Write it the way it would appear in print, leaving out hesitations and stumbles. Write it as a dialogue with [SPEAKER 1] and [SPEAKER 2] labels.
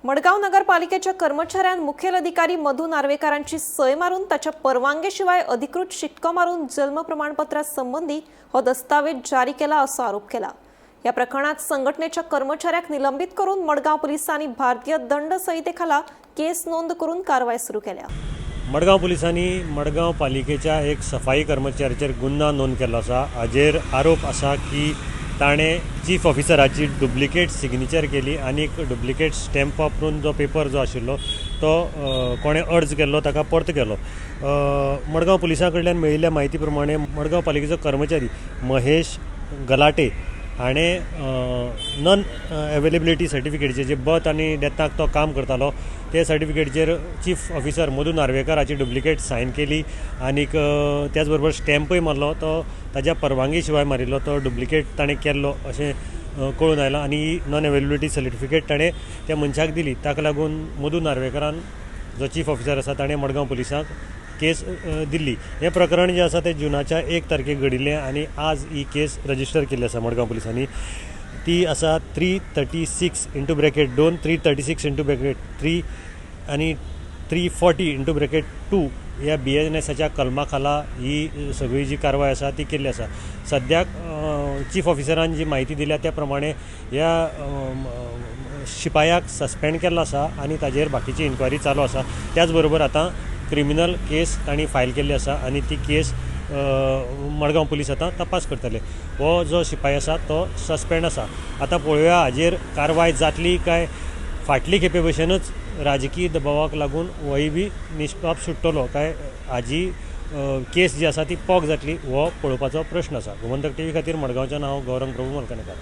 [SPEAKER 1] मडगांव नगरपालिकेच्या कर्मचाऱ्यान मुखेल अधिकारी मधू नार्वेकारांची सय मारून ताच्या परवानगेशिवाय अधिकृत शिक्को मारून जन्म प्रमाणपत्रा संबंधी हो दस्तावेज जारी केला असो आरोप केला. या प्रकरणात संघटनेच्या कर्मचाऱ्याक निलंबित करून मडगांव पोलिसांनी भारतीय दंड संहितेखाला केस नोंद करून कारवाय सुरू केल्या.
[SPEAKER 2] मडगांव पुलिसांनी मडगांव पालिकेच्या एक सफाई कर्मचाऱ्याचेर गुन्यांव नोंद केल्लो आसा. हाजेर आरोप आसा की ताणें चीफ ऑफिसराची डुप्लिकेट सिग्नेचर केली आनी डुप्लिकेट स्टॅम्प वापरून जो पेपर जो आशिल्लो तो कोणें अर्ज केल्लो ताका परतो केलो. मडगांव पुलिसां कडल्यान मेळिल्ल्या म्हायती प्रमाणे मडगांव पालिकेचो कर्मचारी महेश गलाटे हाणें नॉन अवेलेबिलिटी सर्टिफिकेटचेर जे बर्थ आनी डेथाक तो काम करतालो ते सर्टिफिकेटचेर चीफ ऑफिसर मधू नार्वेकर हाची डुप्लिकेट सायन केली आनीक त्याच बरोबर स्टॅम्पूय मारलो, तो ताज्या परवानगी शिवाय मारिल्लो, तो डुप्लिकेट ताणें केल्लो अशें कळून आयलां आनी ही नॉन अवेलेबिलिटी सर्टिफिकेट ताणें त्या मनशाक दिली. ताका लागून मधू नार्वेकरान जो चीफ ऑफिसर आसा ताणें मडगांव पुलिसांक केस दिल्ली. हें प्रकरण जें आसा तें जुनाच्या 1 तारखेक घडिल्लें आनी आज ही केस रजिस्टर केल्ली आसा मडगांव पुलिसांनी. ती आसा 336 into bracket 2, 336 into bracket 3 आनी 340 इंटू ब्रॅकेट 2 ह्या बीएनएसाच्या कलमा खाला ही सगळी जी कारवाय आसा ती केल्ली आसा. सद्याक चीफ ऑफिसरान जी म्हायती दिल्या त्या प्रमाणे ह्या शिपायाक सस्पेंड केल्लो आसा आनी ताजेर बाकीची इन्क्वायरी चालू आसा. त्याच बरोबर आतां क्रिमिनल केस तांणी फायल केल्ली आसा आनी ती केस मडगांव पुलीस आतां तपास करतले. हो जो शिपाय आसा तो सस्पेंड आसा. आतां पळोवया हाजेर कारवाय जातली काय फाटली खेपे भशेनूच राजकीय दबावाक लागून होय बी निष्पाप सुट्टलो काय हाजी केस जी आसा ती पोक जातली हो पळोवपाचो प्रश्न आसा. गोमंतक टीव्ही खातीर मडगांवच्यान हांव गौरंग प्रभू मलकणेकार.